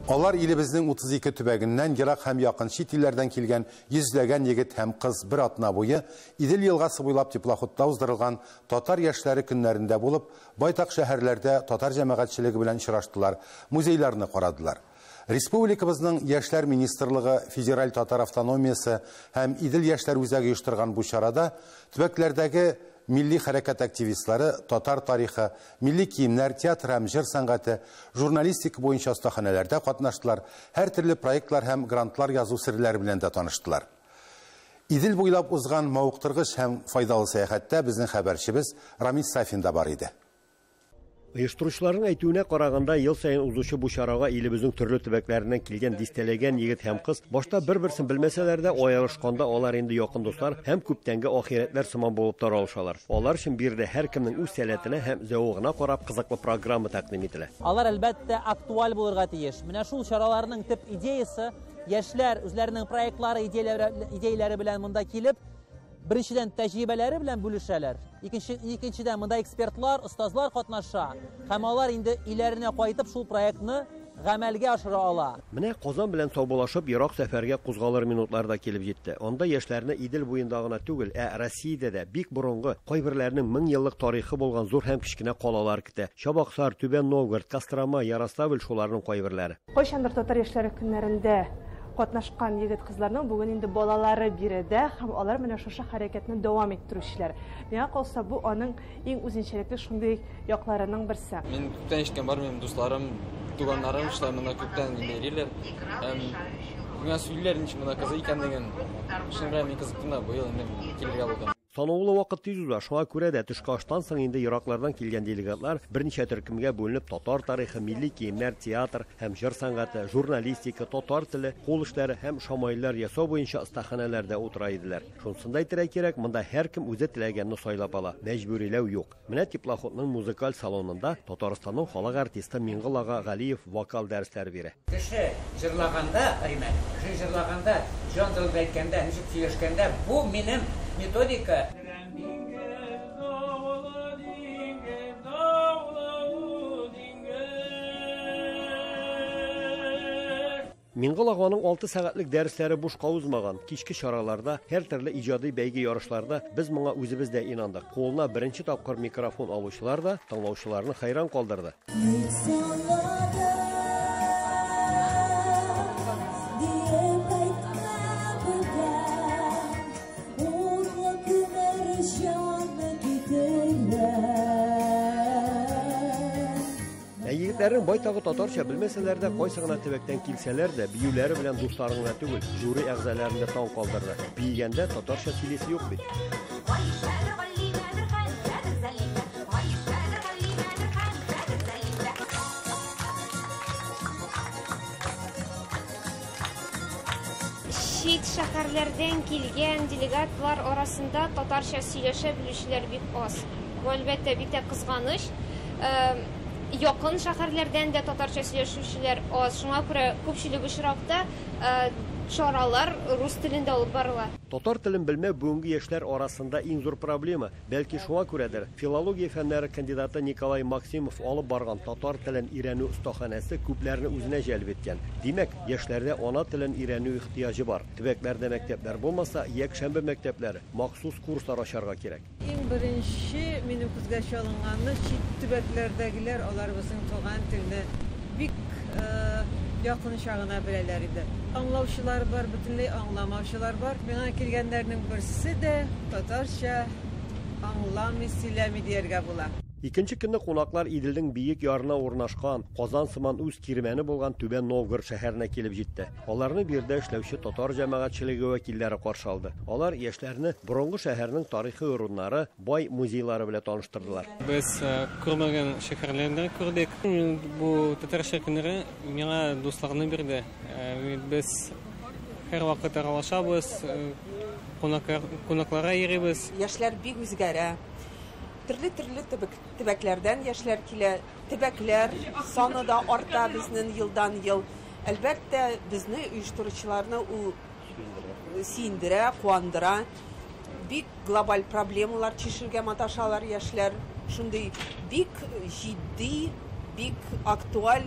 Алар илебезнең 32 төбәгеннән, ерак һәм якын чит илләрдән килгән йөзләгән егет һәм кыз бер атна буе Идел елгасы буйлап теплоходта уздырылган татар яшьләре көннәрендә булып, байтак шәһәрләрдә татар җәмәгатьчелеге белән очраштылар, музейларны карадылар. Республикабызның Яшьләр министрлыгы, Федераль татар автономиясе һәм Идел яшьләр үзәге оештырган бу чарада төбәкләрдәге милли хәрәкәт активистлары татар тарихы, милли киемнәр, театр һәм җыр сәнгате, журналистика буенча остаханәләрдә катнаштылар, һәртөрле проектлар һәм грантлар язу серләре белән дә таныштылар. Идел буйлап узган мавыктыргыч һәм файдалы сәяхәттә безнең хәбәрчебез Рамис Сафин да бар иде. Оештыручыларның әйтүенә караганда, ел саен узучы бу чарага илебезнең төрле төбәкләреннән килгән дистәләгән егет һәм кыз башта бер-берсен белмәсәләр дә, аерылышканда алар инде якын дуслар һәм күптәнге ахирәтләр сыман булып таралышалар. Алар өчен биредә һәркемнең үз сәләтенә һәм зәвыгына карап кызыклы программа тәкъдим ителә. Алар, әлбәттә, актуаль булырга тиеш. Менә шул чараларның төп идеясе, яшьләр үзләренең проектлары, идеяләре белән монда килеп, беренчедән, тәҗрибәләре белән бүлешәләр. Икенчедән, монда экспертлар, остазлар катнаша һәм алар инде өйләренә кайтып шул проектны гамәлгә ашыра ала. Менә Казан белән саубуллашып, ерак сәфәргә кузгалыр минутлар да килеп җитте. Анда яшьләрне Идел буенда гына түгел, ә Россиядә дә бик борынгы, кайберләренең мең еллык тарихы булган зур һәм кечкенә калалар көтә. Чабаксар, Түбән Новгород, Кострома, Ярославль шуларның кайберләре. Кайчандыр татар яшьләре көннәрендә катнашкан егет-кызларның бүген инде балалары биредә һәм алар менә шушы хәрәкәтне дәвам иттерүчеләр. Миңа калса, бу аның иң үзенчәлекле шундый якларының берсе. Мин күптән ишеткән бар, минем дусларым, туганнарым шулай монда күптән инде йөриләр. Һәм миңа сөйлиләр ничек монда кызык икәнлеген. Шуның белән мин кызыктым да, быел инде килергә булдым. Санаулы вакыт тиз уза, шуңа күрә дә төшке аштан соң инде ераклардан килгән делегатлар берничә төркемгә бүленеп татар тарихы, милли киемнәр, театр һәм җыр сәнгате, журналистика, татар теле, кул эшләре һәм шамаиллар ясау буенча остаханәләрдә утыра иделәр. Шунысын да әйтергә кирәк, монда һәркем үзе теләгәнне сайлап ала, мәҗбүриләү юк. Менә теплоходның музыкаль салонында Татарстанның халык артисты Миңгол ага Галиев вокал дәресләре бирә. Кеше җырлаганда, Римә, кеше җырлаганда, җан тылып әйткәндә, ничек сөйләшкәндә, бу минем методика. Миңгол аганың 6 сәгатьлек дәресләре бушка узмаган. Кичке чараларда, һәр төрле иҗади бәйге ярышларда без моңа үзебез дә инандык. Кулына беренче тапкыр микрофон алучылар да тыңлаучыларны хәйран калдырды. Ә егетләрнең байтагы татарча белмәсәләр дә, кайсы гына төбәктән килсәләр дә, биюләре белән дусларын гына түгел, жюри әгъзаларын да таң калдырды. Биегәндә татарча сөйлисе юк бит. Чит шәһәрләрдән килгән делегатлар арасында татарча сөйләшә белүчеләр бик аз. Бу, әлбәттә, бик тә кызганыч. Якын шәһәрләрдән дә татарча сөйләшүчеләр аз. Шуңа күрә күпчелек очракта чаралар рус телендә алып барыла. Татар телен белмәү бүгенге яшьләр арасында иң зур проблема. Бәлки шуңа күрәдер, филология фәннәре кандидаты Николай Максимов алып барган татар телен өйрәнү остаханәсе күпләрне үзенә җәлеп иткән. Димәк, яшьләрдә ана телен өйрәнү ихтыяҗы бар. Төбәкләрдә мәктәпләр булмаса, якшәмбе мәктәпләре, махсус курслар ачарга кирәк. Иң беренче минем күзгә чалынганы чит төбәкләрдәгеләр, алар безнең туган телне бик якынча гына беләләр иде. Аңлаучылар бар, бөтенләй аңламаучылар бар. Миңа килгәннәрнең берсе дә татарча аңламый, сөйләми дияргә була. Икенче көнне кунаклар Иделнең биек ярына урнашкан, Казан сыман үз кирмәне булган Түбән Новгород шәһәренә килеп җитте. Аларны биредә эшләүче татар җәмәгатьчелеге вәкилләре каршы алды. Алар яшьләрне борынгы шәһәрнең тарихи урыннары, бай музейлары белән таныштырдылар. Без күрмәгән шәһәрләрне күрдек. Бу татар шәһәрләре миңа дусларны бирде. Без һәрвакыт аралашабыз, кунакларга йөрибез. Яшьләр бик үзгәрә. Төрле-төрле төбәкләрдән яшьләр килә. Төбәкләр саны да арта безнең елдан ел. Әлбәттә, безне оештыручыларны ул сөендерә, куандыра. Бик глобаль проблемалар чишергә маташалар яшьләр. Шундый бик җитди, бик актуаль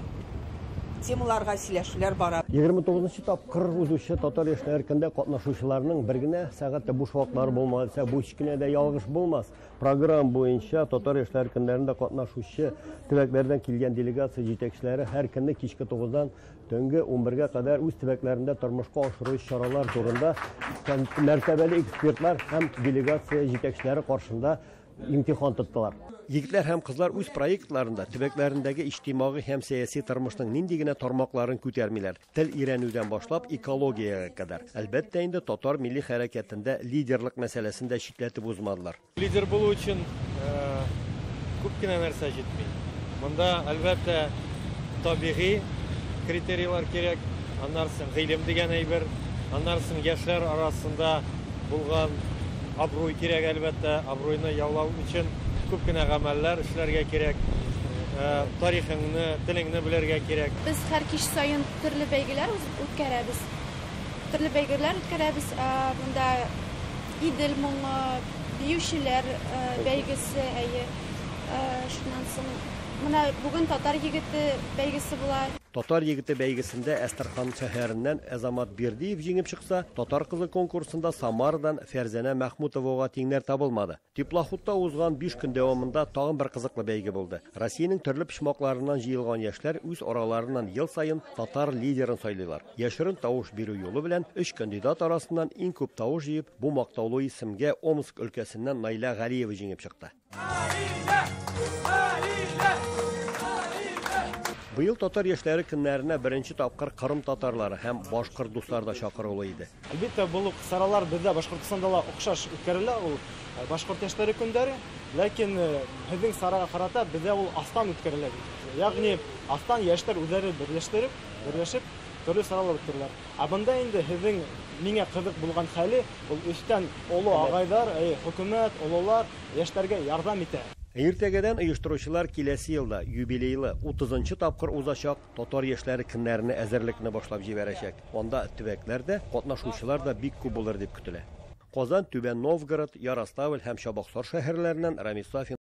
темаларга сөйләшүләр бара. 29 тапкыр узучы татар яшьләре көндә катнашучыларның бер генә сәгать тә буш вакытлары булмады дисә, бу һич кенә дә ялгыш булмас. Программа буенча татар яшьләре көннәрендә катнашучы төбәкләрдән килгән делегация җитәкчеләре һәр көнне кичке 9-дан төнге 11-гә кадәр үз төбәкләрендә тормышка ашыручы чаралар турында мәртәбәле экспертлар һәм делегация җитәкчеләре каршында имтихан тоттылар. Егетләр һәм кызлар үз проектларында төбәкләрендәге иҗтимагый һәм сәяси тормышның нинди генә тармакларын күтәрмиләр. Тел өйрәнүдән башлап экологиягә кадәр. Әлбәттә инде татар милли хәрәкәтендә лидерлык мәсьәләсен дә читләтеп узмадылар. Лидер булу өчен күп кенә нәрсә җитми. Монда әлбәттә табигый критерийлар кирәк, аннан соң гыйлем дигән әйбер, аннан соң яшьләр арасында булган абруй кирәк әлбәттә, абруйны яулау өчен күп кенә гамәлләр эшләргә кирәк, тарихыңны, телеңне белергә кирәк. Без һәр кич саен төрле бәйгеләр үткәрәбез. Төрле бәйгеләр үткәрәбез. Монда Идел моңы, биючеләр бәйгесе, әйе. Шуннан соң менә бүген татар егете бәйгесе була. Татар егете бәйгесендә Әстерхан шәһәреннән Азамат Бердиев җиңеп чыкса, татар кызы конкурсында Самарадан Фәрзәнә Мәхмүтовага тиңнәр табылмады. Теплоходта узган 5 көн дәвамында тагын бер кызыклы бәйге булды. Россиянең төрле почмакларыннан җыелган яшьләр үз араларыннан ел саен татар лидерын сайлыйлар. Яшерен тавыш бирү юлы белән 3 кандидат арасыннан иң күп тавыш җыеп, бу мактаулы исемгә Омск өлкәсеннән Наилә Галиева җиңеп чыкты. Быел татар яшьләре көннәренә беренче тапкыр Кырым татарлары һәм башкорт дуслары да чакырулы иде. Әлбәттә, бу чаралар бездә Башкортстанда да охшаш үткәрелә, ул башкорт яшьләре көннәре, ләкин безнең чарага карата бездә ул астан үткәрелә. Ягъни астан яшьләр үзләре берләштереп, берләшеп төрле чаралар үткәрәләр. Ә бында инде безнең миңа кызык булган хәле, ул өстән олы агайлар, хөкүмәт, олылар яшьләргә ярдәм итә. Иртәгәдән оештыручылар киләсе елда юбилейлы 30 тапкыр узачак татар яшьләре көннәренә әзерлекне башлап җибәрәчәк. Анда төбәкләр дә, катнашучылар да бик күп булыр дип көтелә. Казан, Түбән Новгород, Ярославль һәм Чабаксар шәһәрләреннән Рамис Сафин.